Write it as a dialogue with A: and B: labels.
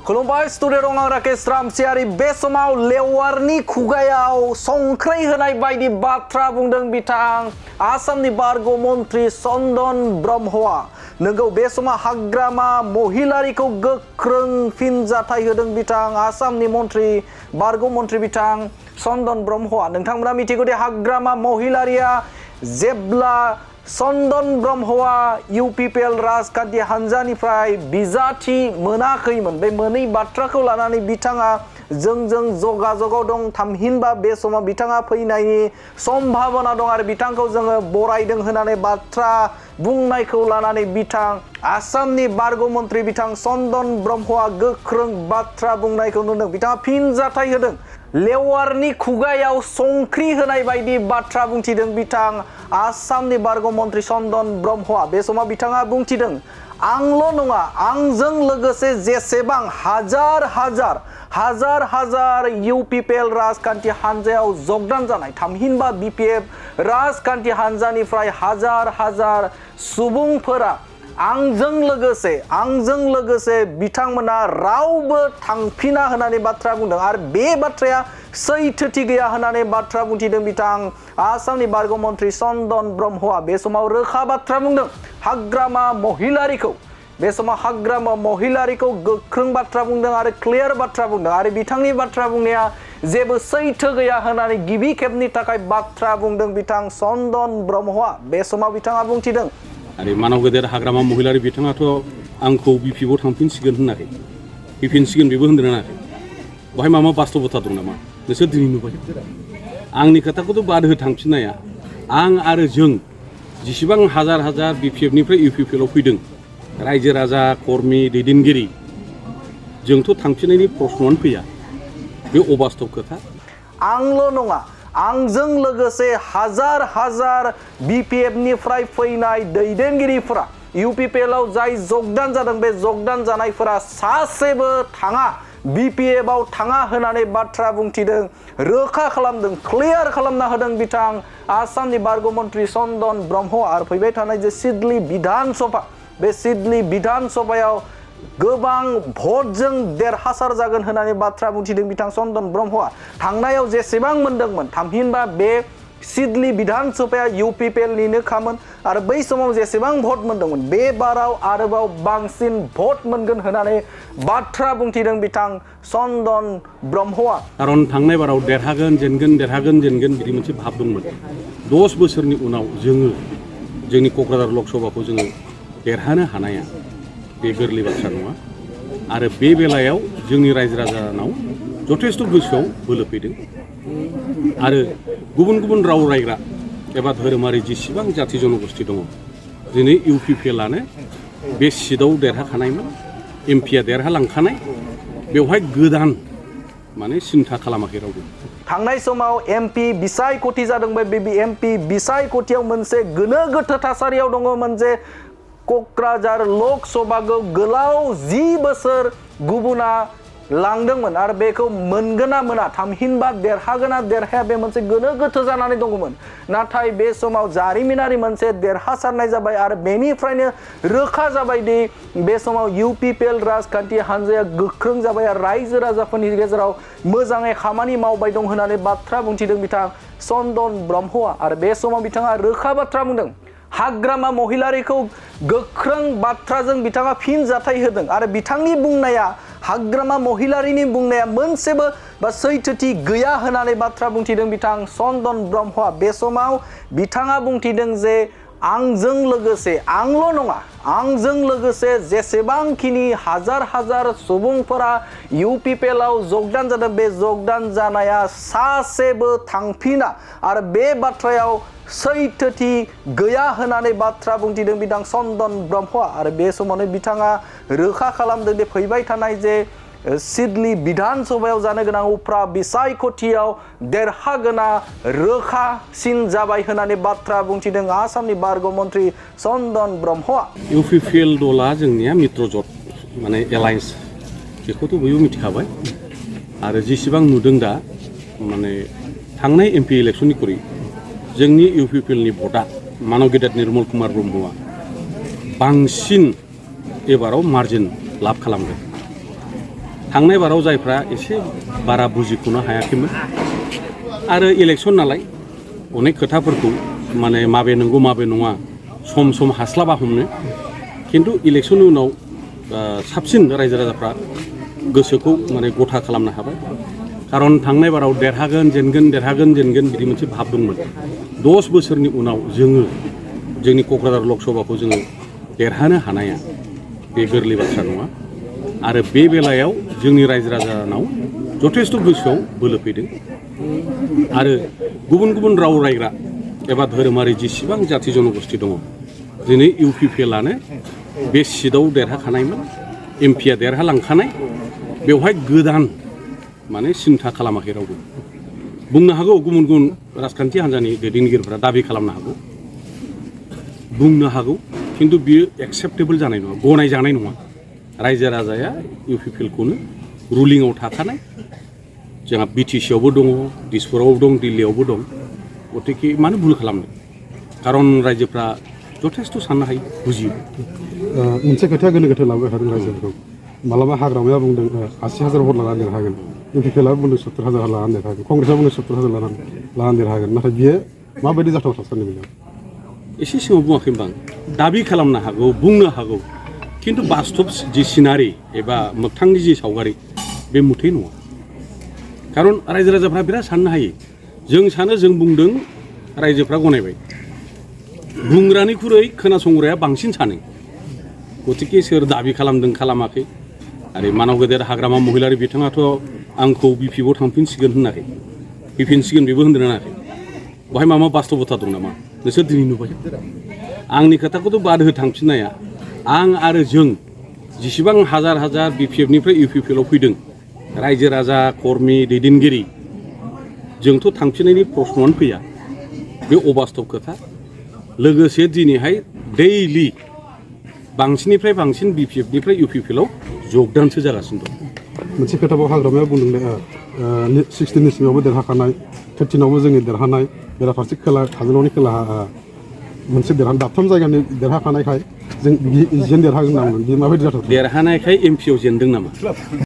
A: खुलुमबाय स्टुडिअ दं आं राकेश रामसियारि बे समाव लेवारनि खुगायाव संख्रै होनाय बायदि बाथ्रा बुंदों बिथां आसामनि बारग' मन्त्रि चन्दन ब्रह्मआ नोंगौ बे समाव हाग्रामा महिलारिखौ गोख्रों फिनजाथाय होदों बिथां आसामनि बारग' मन्त्रि बिथां चन्दन ब्रह्मआ नोंथांमोना मिथिगौ दे हाग्रामा महिलारिया जेब्ला चन्दन ब्रह्मआ इउपिपिएल राजखान्थि हान्जानिफ्राय बिजाथि मोनाखैमोन बे मोनै बाथ्राखौ लानानै बिथाङा जोंजों जगाजगाव दं थामहिनबा बे समाव बिथाङा फैनायनि सम्भावना दं आरो बिथांखौ जोङो बरायदों होननानै बाथ्रा बुंनायखौ लानानै बिथां आसामनि बारग' मन्त्रि बिथां चन्दन ब्रह्मआ गोख्रों बाथ्रा बुंनायखौ नुदों बिथाङा फिनजाथाय होदों लेवारनि खुगायाव संख्रि होनाय बायदि बाथ्रा बुंथिदों बिथां आसामनि बारग' मन्त्रि चन्दन ब्रह्मआ बे समाव बिथाङा बुंथिदों आंल' नङा आंजों लोगोसे जेसेबां हाजार हाजार इउपिपिएल राजखान्थि हान्जायाव जगदान जानाय थामहिनबा बिपिएफ राजखान्थि हान्जानिफ्राय हाजार सुबुंफोरा आंजों लोगोसे बिथांमोना रावबो थांफिना होननानै बाथ्रा बुंदों आरो बे बाथ्राया सैथोथि गैया होननानै बाथ्रा बुंथिदों बिथां आसामनि बारग' मन्त्रि चन्दन ब्रह्मआ बे समाव रोखा बाथ्रा बुंदों हाग्रामा महिलारिखौ गोख्रों बाथ्रा बुंदों आरो क्लियार बाथ्रा बुंदों आरो बिथांनि बाथ्रा बुंनाया जेबो सैथो गैया होननानै गिबि खेबनि थाखाय बाथ्रा बुंदों बिथां चन्दन ब्रह्मआ बे समाव बिथाङा बुंथिदों
B: आरो मानाव गेदेर हाग्रामा महिलारि बिथाङाथ' आंखौ बिपिएफआव थांफिनसिगोन होनाखै फैफिनसिगोन बेबो होनदों होनाखै बहाय माबा बास्तबता दं नामा नोंसोर दिनै नुबाय आंनि खोथाखौथ' बाद हो थांफिननाया आं आरो जों जेसेबां हाजार बिपिएफनिफ्राय इउपिपिएलआव फैदों रायजो राजा कर्मि दैदेनगिरि जोंथ' थांफिननायनि प्रश्नआनो फैया बे अबास्तब खोथा
A: आंल' नङा आंजों लोगोसे हाजार बिपिएफनिफ्राय फैनाय दैदेनगिरिफोरा इउपिपिएलआव जाय जगदान जादों बे जगदान जानायफोरा सासेबो थाङा बिपिएफआव थाङा होननानै बाथ्रा बुंथिदों रोखा खालामदों क्लियार खालामना होदों बिथां आसामनि बारग' मन्त्रि चन्दन ब्रह्म आरो फैबाय थानाय जे सिडली बिधान सभा बे सिडली बिधान सभायाव गोबां भटजों देरहासार जागोन होननानै बाथ्रा बुंथिदों बिथां चन्दन ब्रह्मआ थांनायाव जेसेबां मोनदोंमोन थामहिनबा बे सिडली बिधान सभाया इउपिपिएलनिनोखामोन आरो बै समाव जेसेबां भट मोनदोंमोन बे बाराव आरोबाव बांसिन भट मोनगोन होननानै बाथ्रा बुंथिदों बिथां चन्दन ब्रह्मआ
B: खारन थांनाय बाराव देरहागोन जेनगोन बिदि मोनसे भाब दंमोन 10 बोसोरनि उनाव जोङो जोंनि क'क्राझार लकसभाखौ जोङो देरहानो हानाया बे गोरलै बाथ्रा नङा आरो बे बेलायाव जोंनि रायजो राजानाव जथेस्थ' गोसोआव बोलो फैदों आरो गुबुन राव रायग्रा एबा धोरोमारि जेसेबां जाथि जनगोष्ठी दङ दिनै इउपिपिएलआनो बे सिटआव देरहाखानायमोन एमपिआ देरहालांखानाय बेवहाय गोदान माने सिन्था खालामाखै रावबो
A: थांनाय समाव एमपि बिसायख'थि जादोंमोन बे एमपि बिसायख'थियाव मोनसे गोनो गोथो थासारियाव दङमोन जे क'क्राझार लकसभाखौ गोलाव 10 बोसोर गुबुना लांदोंमोन आरो बेखौ मोनगोन ना मोना थामहिनबा देरहागोन ना देरहाया बे मोनसे गोनो गोथो जानानै दङमोन नाथाय बे समाव जारिमिनारि मोनसे देरहासारनाय जाबाय आरो बेनिफ्रायनो रोखा जाबाय दि बे समाव इउपिपिएल राजखान्थि हान्जाया गोख्रों जाबाय आरो रायजो राजाफोरनि गेजेराव मोजाङै खामानि मावबाय दं होननानै बाथ्रा बुंथिदों बिथां चन्दन ब्रह्मआ आरो बे समाव बिथाङा रोखा बाथ्रा बुंदों हाग्रामा महिलारिखौ गोख्रों बाथ्राजों बिथाङा फिनजाथाय होदों आरो बिथांनि बुंनाया हाग्रामा महिलारिनि बुंनाया मोनसेबो बा सैथोथि गैया होननानै बाथ्रा बुंथिदों बिथां चन्दन ब्रह्मआ बे समाव बिथाङा बुंथिदों जे आंजों लोगोसे आंल' नङा आंजों लोगोसे जेसेबांखिनि हाजार सुबुंफोरा इउपिपिएलआव जगदान जादों बे जगदान जानाया सासेबो थांफिना आरो बे बाथ्रायाव सैथोथि गैया होननानै बाथ्रा बुंथिदों बिथां चन्दन ब्रह्मआ आरो बे समावनो बिथाङा रोखा खालामदों दि फैबाय थानाय जे सिडली बिधान सभायाव जानो गोनां उफ्रा बिसायख'थियाव देरहागोना रोखासिन जाबाय होननानै बाथ्रा बुंथिदों आसामनि बारग' मन्त्रि चन्दन ब्रह्मआ
B: इउपिपिएल दला जोंनिया मित्र जट माने एलायन्स बेखौथ' बयबो मिथिखाबाय आरो जेसेबां नुदों दा माने थांनाय एमपि इलेक्सननिख्रुइ जोंनि इउपिपिएलनि भटआ मानव गेदेर निर्मल कुमार ब्रह्मआ बांसिन एबाराव मार्जिन लाभ खालामगोन थांनाय बाराव जायफ्रा एसे बारा बुजिख'नो हायाखैमोन आरो इलेक्सन नालाय अनेक खोथाफोरखौ माने माबे नंगौ माबे नङा सम सम हास्लाबा हमनो खिन्थु इलेक्सननि उनाव साबसिन रायजो राजाफ्रा गोसोखौ माने गथा खालामनो हाबाय खारन थांनाय बाराव देरहागोन जेनगोन बिदि मोनसे भाब दंमोन 10 बोसोरनि उनाव जोङो जोंनि क'क्राझार लकसभाखौ जोङो देरहानो हानाया बे गोरलै बाथ्रा नङा आरो बे बेलायाव जोंनि रायजो राजानाव जथेस्थ' गोसोआव बोलो फैदों आरो गुबुन गुबुन राव रायग्रा एबा धोरोमारि जेसेबां जाथि जनगोष्ठी दङ दिनै UPPLआनो बे सिटआव देरहाखानायमोन एमपिआ देरहालांखानाय बेवहाय गोदान माने सिन्था खालामाखै रावबो बुंनो हागौ गुबुन गुबुन राजखान्थि हान्जानि दैदेनगिरिफोरा दाबि खालामनो हागौ बुंनो हागौ खिन्थु बियो एक्सेप्टेबल जानाय नङा गनायजानाय नङा रायजो राजाया UPPLखौनो रुलिंआव थाखानाय जोंहा BTCआवबो दङ दिसपुरावबो दं दिल्लीयावबो दं गतिके मानो भुल खालामनो खारन रायजोफ्रा जथेस्थ' साननो हायो बुजियो
C: मोनसे खोथाया गोनो गोथो लाबोबाय थादों रायजोफोरखौ मालाबा हाग्रामाया बुंदों 80,000 भट लानानै देरहागोन UPPLआ बुंदों 70,000 लानानै देरहागोन कंग्रेसआ बुंदों 70,000 लानानै देरहागोन नाथाय बियो माबायदि जाथाव थासारि बेलायाव
B: एसे सिगाङाव बुङाखै होनबा दाबि खालामनो हागौ बुंनो हागौ खिन्थु बास्तब जि सिनारि एबा मोगथांनि जि सावगारि बे मुथै नङा खारन रायजो राजाफ्रा बिराद साननो हायो जों सानो जों बुंदों रायजोफ्रा गनायबाय बुंग्रानिख्रुइ खोनासंग्राया बांसिन सानो गतिके सोर दाबि खालामदों खालामाखै आरो मानाव गेदेर हाग्रामा महिलारि बिथाङाथ' आंखौ BPआव थांफिनसिगोन होनाखै फैफिनसिगोन बेबो होनदों होनाखै बहाय मा बास्तबता दं नामा नोंसोर दिनै नुबाय आंनि खोथाखौथ' बाद हो थांफिननाया आं आरो जों जेसेबां हाजार हाजार BPFनिफ्राय UPPLआव फैदों रायजो राजा कर्मि दैदेनगिरि जोंथ' थांफिननायनि प्रश्नआनो फैया बे अबास्तब खोथा लोगोसे दिनैहाय दैलि बांसिननिफ्राय बांसिन BPFनिफ्राय UPPLआव जगदानसो जागासिनो दं
C: मोनसे खोथाबाव हाग्रामाया बुंदों 16नि सिङावबो देरहाखानाय 13आवबो जोङो देरहानाय बेराफारसे खोला काजलगावनि खोलाहा मोनसे दाबथाम जायगानि देरहाखानायखाय जों जेन देरहागोन होनना बुंदों बे माबायदि जाथाव
B: देरहानायखाय MPआव जेनदों नामा